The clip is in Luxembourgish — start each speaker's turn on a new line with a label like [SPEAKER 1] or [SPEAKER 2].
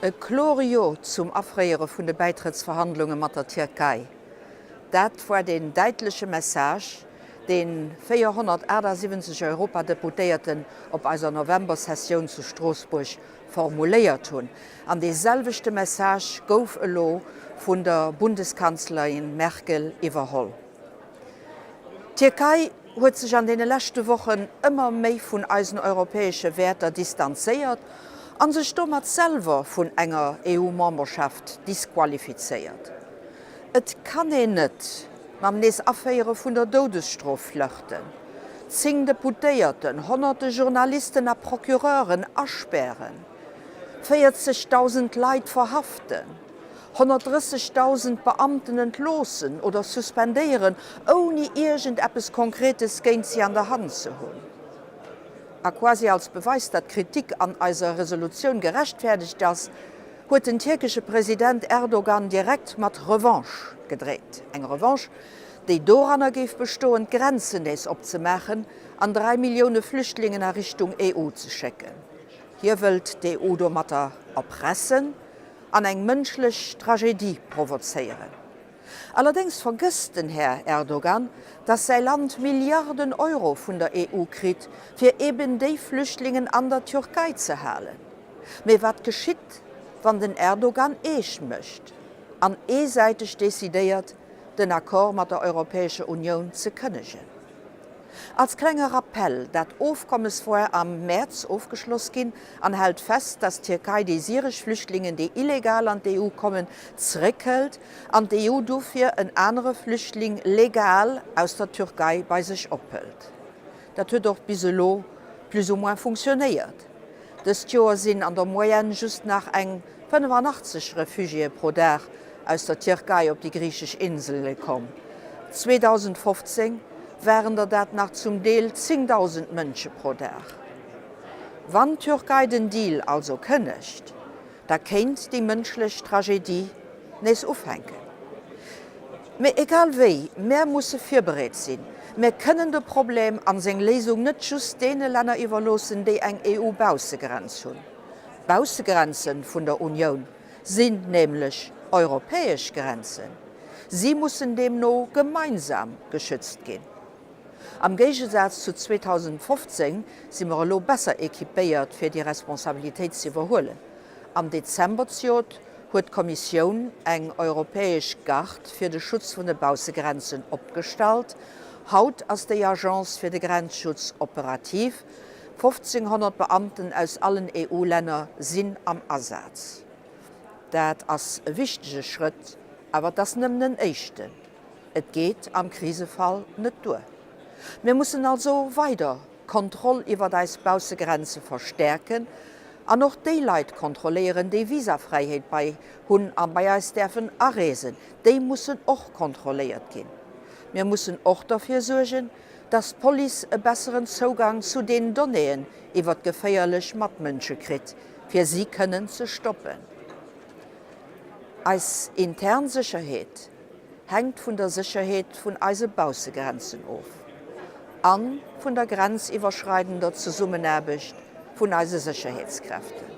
[SPEAKER 1] E klore Jo zum Afréiere vun de Bäitrëttsverhandlunge mat der Tierkei, dat war deen däitleche Message, dee 478 Europadeputéierten op eiser November-Sessioun zu Stroossbuerg formuléiert hunn. An dee selwechte Message gouf elo vun der Bundeskanzlerin Merkel iwwerholl. D'Tierkei huet sech an deene leschte Wochen ëmmer méi vun eisen europäesche Wäerter distanzéiert a sech domat selwer vun enger EU-Memberschaft disqualifizéiert. Et kann een net mam nees Aféiere vun der Doudesstrof flirten, 10 Deputéierten, honnerte Journalisten a Procureuren aspären, 40.000 Leit verhaften, 130.000 Beamten entloossen oder suspendéieren, ouni iergend eppes Konkretes géint si an der Hand ze hunn. A quasi als Beweis, datt d'Kritik an eiser Resolutioun gerechtfäerdegt ass, huet den tierkesche President Erdogan direkt mat Revanche gedreet. Eng Revanche, déi doranner géif bestoen, d'Grenzen nees opzemaachen an 3 Millioune Flüchtlingen a Richtung EU ze schécken. Hie wëllt d'EU domatter erpressen an eng mënschlech Tragedie provozéieren. Allerdéngs vergësst den Här Erdogan, datt säi Land Milliarden Euro vun der EU kritt, fir eben déi Flüchtlingen an der Türkei ze halen. Mee wat geschitt, wann den Erdogan eescht mécht an eesäiteg decidéiert, den Accord mat der Europäescher Unioun ze kënnegen? Als klenge Rappell, Dat Ofkommes woar am Mäerz ofgeschloss ginn an hält fest, datt d'Tierkei déi syresch Flüchtlingen, déi illegal an d'EU kommen, zeréckhëlt an d'EU dofir en anere Flüchtling legal aus der Türkei bei sech ophëlt. Dat huet och bis elo plus ou moins funktionéiert. Dëst Joer sinn an der Moyenne just nach eng 85 Refugiéë pro Dag aus der Tierkei op déi griichesch Insele komm. 2015 waren der dat nach zum Deel 10.000 Mënsche pro Dag. Wann d'Türkei den Deal also kënnegt, da kéint déi mënschlech Tragedie nees ufänken. Mee egal wéi, mär musse virbereet sinn. Mär kënnen de Problem an seng Léisung net just deene Länner iwwerloossen, déi eng EU-Baussegrenz hunn. D'Baussegrenze vun der Unioun sinn nämlech europäesch Grenzen. Si mussen deemno gemeinsam geschützt ginn. Am Géigesaz zu 2015 si mer elo besser équipéiert, fir déi Responsabilitéit ze iwwerhuelen. Am Dezember zejoert huet d'Kommissioun eng europäesch Garde fir de Schutz vun de Baussegrenzen opgestallt. Haut ass déi Agence fir de Grenzschutz operativ. 1.500 Beamten aus allen EU-Länner sinn am Asaz. Dat ass e wichtege Schrëtt, awer et ass nëmmen en éischten. Et geet am Krisefall net duer. Mir mussen also weider d'Kontroll iwwert eis Baussegrenze verstäerken an och déi Leit kontrolléieren, déi Visafräiheet bei hunn a bei eis däerfen areesen. Déi mussen och kontrolléiert ginn. Mir mussen och derfir suergen, dass d'Police e besseren Zougang zu den Donnéeën iwwert geféierlech Matmënsche kritt, fir si kënnen ze stoppen. Eis intern Sécherheet hänkt vun der Sécherheet vun eise Baussegrenzen of a vun der grenziwwerschreidender Zesummenaarbecht vun eise Sécherheetskräften.